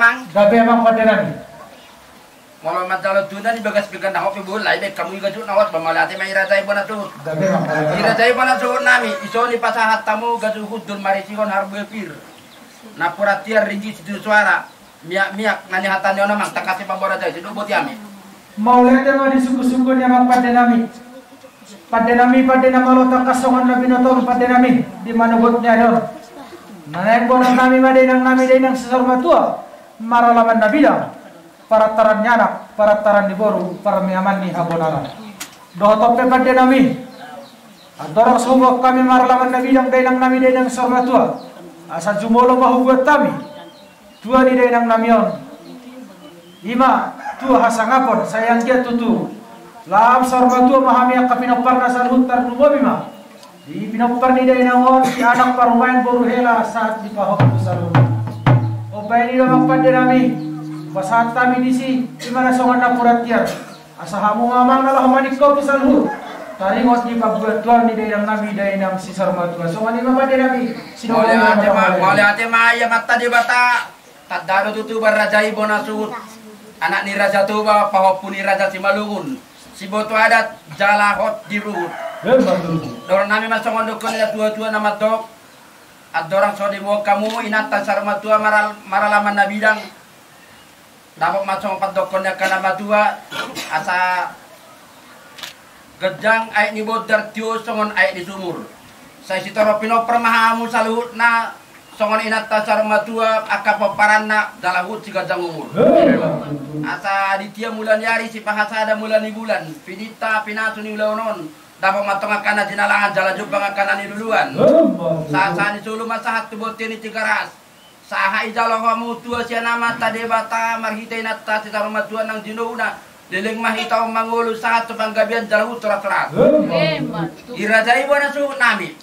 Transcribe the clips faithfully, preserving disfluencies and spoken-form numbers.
Gabe amang pande nami. Molo manjalo tuna di bagas pinggan na hot pe bola, ibaen hamu i gajut na hot, ba mauliate ma i raja i bona suhut. Gabe amang pande nami. I raja i bona suhut nami, ison i pasahat hamu gajut hundul marisihon harbue pir. Napuran tiar ringgit sitio suara. Miak-miak na nihatahon on amang, tangkas i pamboan raja i, sidok boti hami. Mauliate ma di sungkun-sungkun ni amang pande nami. Pande nami, pande na malo tangkas songon na binoto on pande nami, di manogot ni ari on. Na naeng boanon nami ma dainang nami, dainang si Saurmatua, maralaman na bidang, parantaran ni anak, parantaran ni boru, parmeaman ni habonaran. Dohot on pe pande nami, andorang so huboan hami maralaman na bidang dainang nami, dainang si Saurmatua, asa jumolo ma hubuat hami tua ni dainang nami on. I ma tua hasangapon, sai anggiat tutu lam saur matua ma hami angka pinomparna saluhut, tarlumobi ma di pinompar ni dainang on, di anak, parumaen, boru, hela sahat di pahompu saluhut. Umbahen i do amang pande nami, pasahat hami disi, i ma na songon napuran tiar. Asa hamu ma amang na laho maningkopi saluhut, taringot di pambuat tuan ni dainang nami, dainang si Saur Matua. Songon i ma pande nami. Mauliate ma, mauliate ma i amanta Debata. Tanda do tutu ba raja i bona suhut, anak ni Raja Toba, pahompu ni Raja Simalungun, siboto adat jala hot di ruhut. Dohonon nami ma songon dohonon ni na tua-tua na mandok. Andorang so diboan hamu inanta Saur Matua maral-, maralaman na bidang. Dapot ma songon pandokkon ni angka na matua, asa ganjang aek ni bondar, tio songon aek ni sumur. Sai sitorop pinompar ma hamu saluhutna songon inanta Saur Matua angka pomparanna, jala huhut siganjang umur. Asa aditya mula ni ari, sipahasada mula ni bulan, pidinta pinasu ni ulaon on. Dapot ma tong angka na jinalangan jala jumpang angka na niluluan. Sahat-sahat ni solu ma sahat tu bontean ni Tigaras. Sahat i jalo hamu tua sian amanta Debata marhite inanta si Saur Matua nang jinouna, leleng ma hita on mangolu sahat tu panggabean jala huhut horas-horas. I raja i bona suhut nami.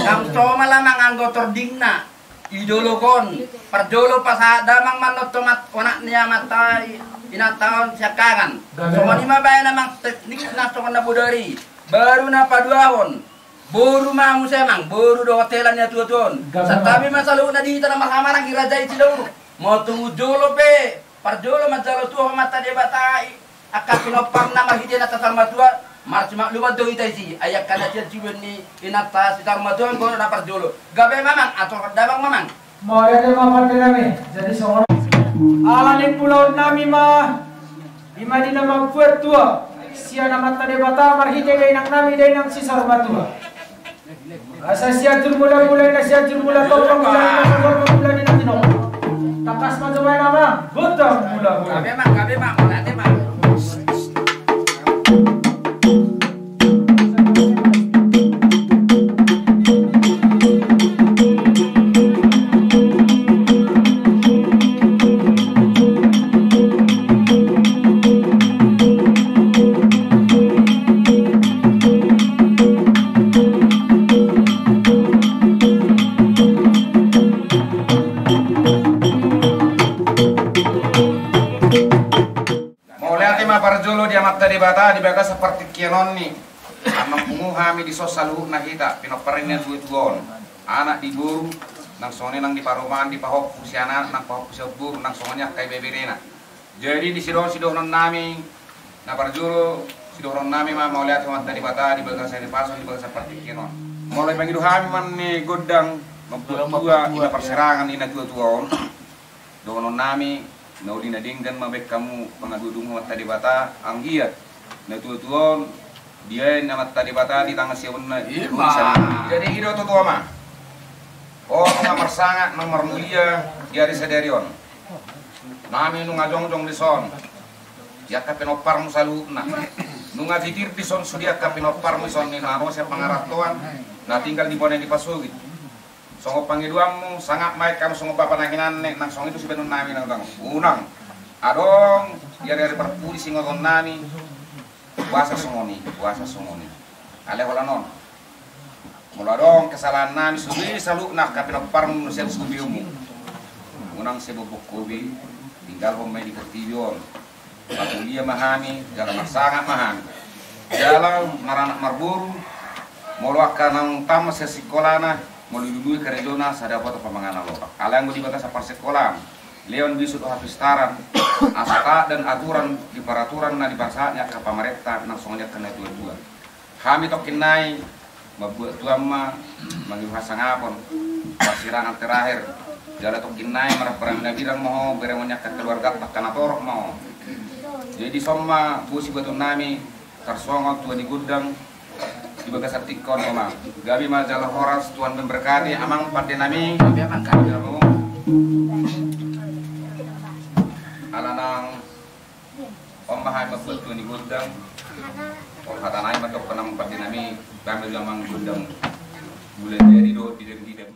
Nang somal amang anggo tordingna. I dolok on, parjolo pasahat damang manonton anak ni amanta i, inanta on siangkangan. Songon i ma baen amang teknikna songon na bodari. Baru na paduahon. Boru ma muse amang, boru dohot hela ni na tua-tua on. Santabi ma saluhutna di hita na marhamaranggi raja i Sidauruk. Molo tung jolo pe, parjolo manjalo tua amanta Debata i angka pinomparna marhite inanta Saur Matua, marsimakluman do hita disi. Ai angka na sian sibuan ni inanta si Saur Matua on boru na parjolo. Gabe ma amang, atur damang ma amang. Mauliate ma pande nami. Jadi songon ala ni pulaon nami ma, i ma di na mambuat tua sian amanta Debata marhite dainang nami, dainang si Saur Matua. Asa sian jur mula-mula i na sian jur mula tongtong, mula ni na tongtong, mula ni na tinopa. Tangkas ma jomai nama godang mula-mula. Gabe ma, gabe ma, mauliate ma. Mauliate ma parjolo di amanta Debata di bagasan partingkian on ni. Annon pungu hami dison saluhutna hita pinompar ni na tua-tua on, anak di boru, nang songon i nang di parumaen, di pahompu sian anak nang pahompu sian boru, nang songon i angka ibeberena. Jadi di sidohon sidohonon nami na parjolo, sidohonon nami ma mauliate ma amanta Debata di bagasan ni pasu di bagasan partingkian on. Molo ipangido hami ma ni gondang mambuat tua, i ma parserangan ni na tua-tua on. Dohonon nami, na uli na denggan ma baen hamu pangaduaduamu amanta Debata, anggiat na tua-tua on diaen amanta Debata di tangan siamunna. Jadi i do tutu amang. O nunga marsangap nang marmulia di ari sadari on. Nami nunga jongjong dison di angka pinomparmu saluhutna. Nunga titir dison sude angka pinomparmu dison ni na ro sian pangarantoan, na tinggal di bona ni pasogit. Songon pangidoanmu, sangap ma i hamu songon bapa nang inanna, nang songon i do sibaenon nami nang tong. Unang adong di ari-ari parpudi singoton nami, boasa songon i, boasa songon i. Alai holan on, molo adong kesalahan nami sude saluhutna angka pinomparmu sian sude umu, unang sai bobbok hobi, tinggalhon ma i di portibi on. Marmulia ma hami jala marsangap ma hami jala maranak marboru. Molo angka naung tamat sian sikolana, molo dilului karejona, sai dapotan pamanganan lomak. Alai anggo di bagasan parsikolaan, Leon bisuk dohot pistaran, asa taat dan aturan di paraturan na dipasahat ni angka pamarenta nang songon i angka na tua-tua. Hami tongkin nai mambuat tuan ma mangihuhon hasangapon, parsirangan terakhir. Jala tongkin nai marhaha-, parange na bidang ma ho, berengon ni angka keluarga angka na torop ma ho. Jadi dison ma bosi buaton nami, tarsongon tua ni gondang di bagasan tingki on, amang. Gabe ma jala horas, Tuhan memberkati, amang pande nami. Ala nang on ma hami mambuat tua ni gondang. On hata nai ma tongkin, amang pande nami, kami do amang gondang bulan jadi do, bidang-bidang.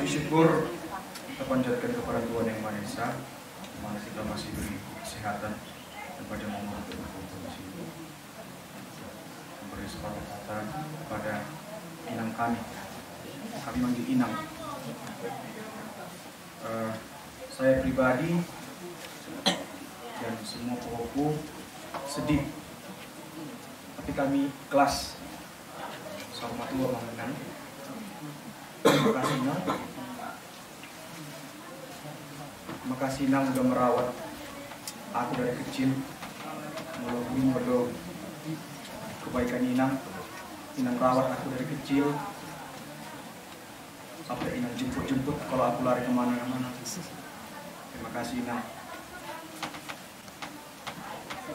Syukur tapanjat Kami, kami manggil inang. Eh, saya pribadi dan semua pokokku sedih. Tapi kami ikhlas. Sama tua mangenang. Terima kasih, Nang. Makasih, Inang, udah merawat aku dari kecil. Walaupun belum kebaikan Inang, Inang rawat aku dari kecil. Sampai Inang jemput-jemput kalau aku lari kemana-mana. Terima kasih, Inang.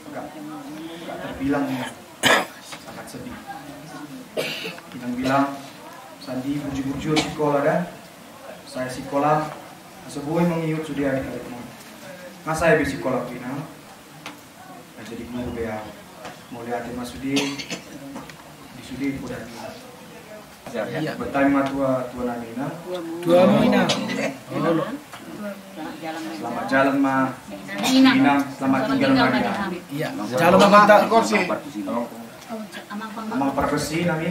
Gak, gak terbilang, Inang. Sangat sedih. Inang bilang, "Sandi, burju-burju sikola da." Saya sikola, asa boi mangihut sude adik-adikmu. Nga sai be sikola, Inang. Nga jadi guru be au. Mauliate ma sude, di sude poda. Iya. Bertanya ma tua, tua nami, Inang. Tua nami, Inang. Selamat jalan ma. Inang, selamat tinggal ma, Inang. Iya. Jalan ma, Inang. Amang Parpesi nami.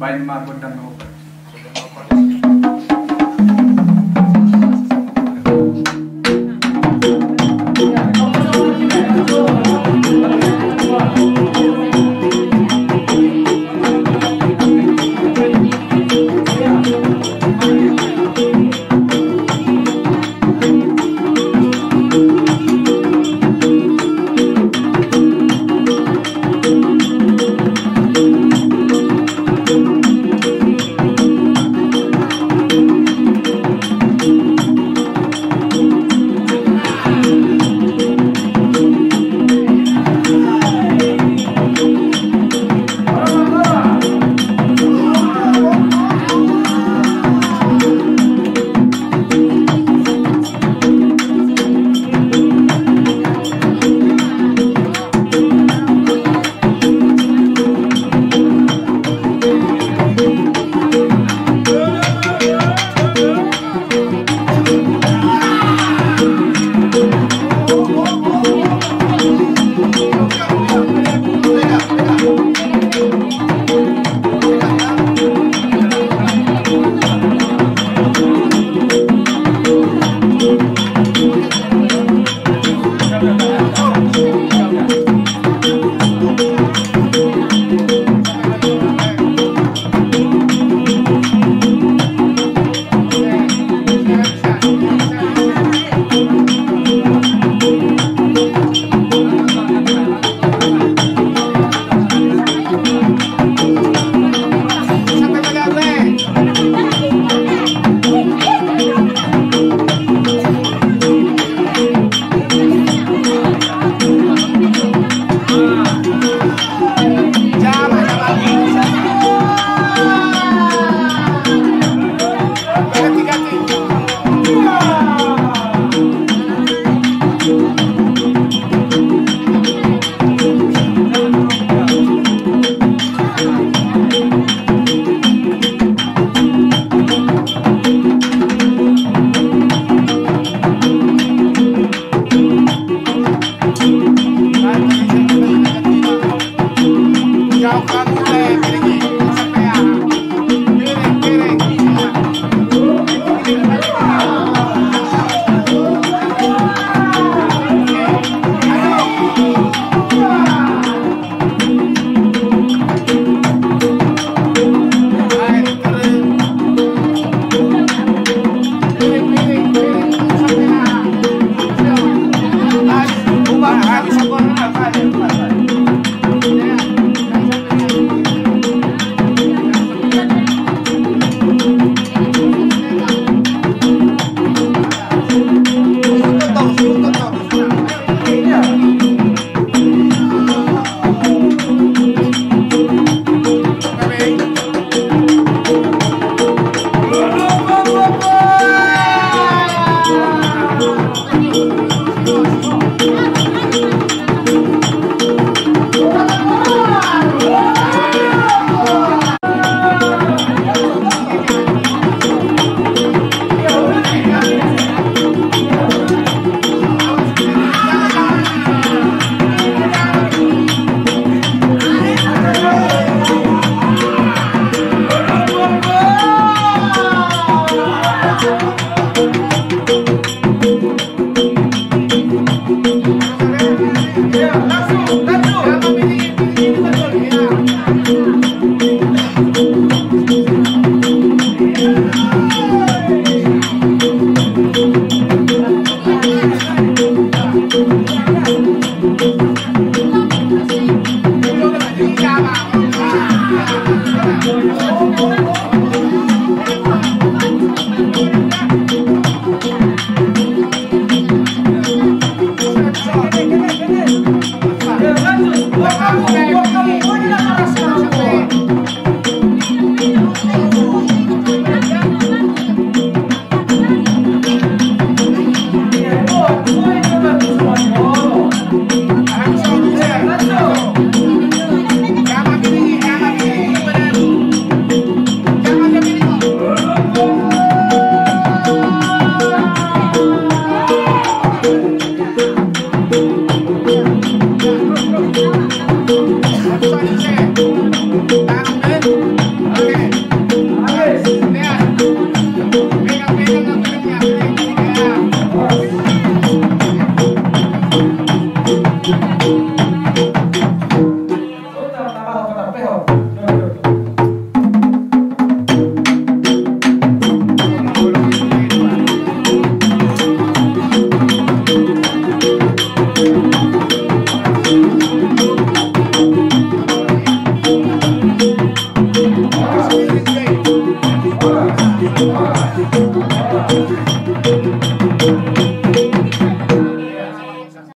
Baen ma gondang.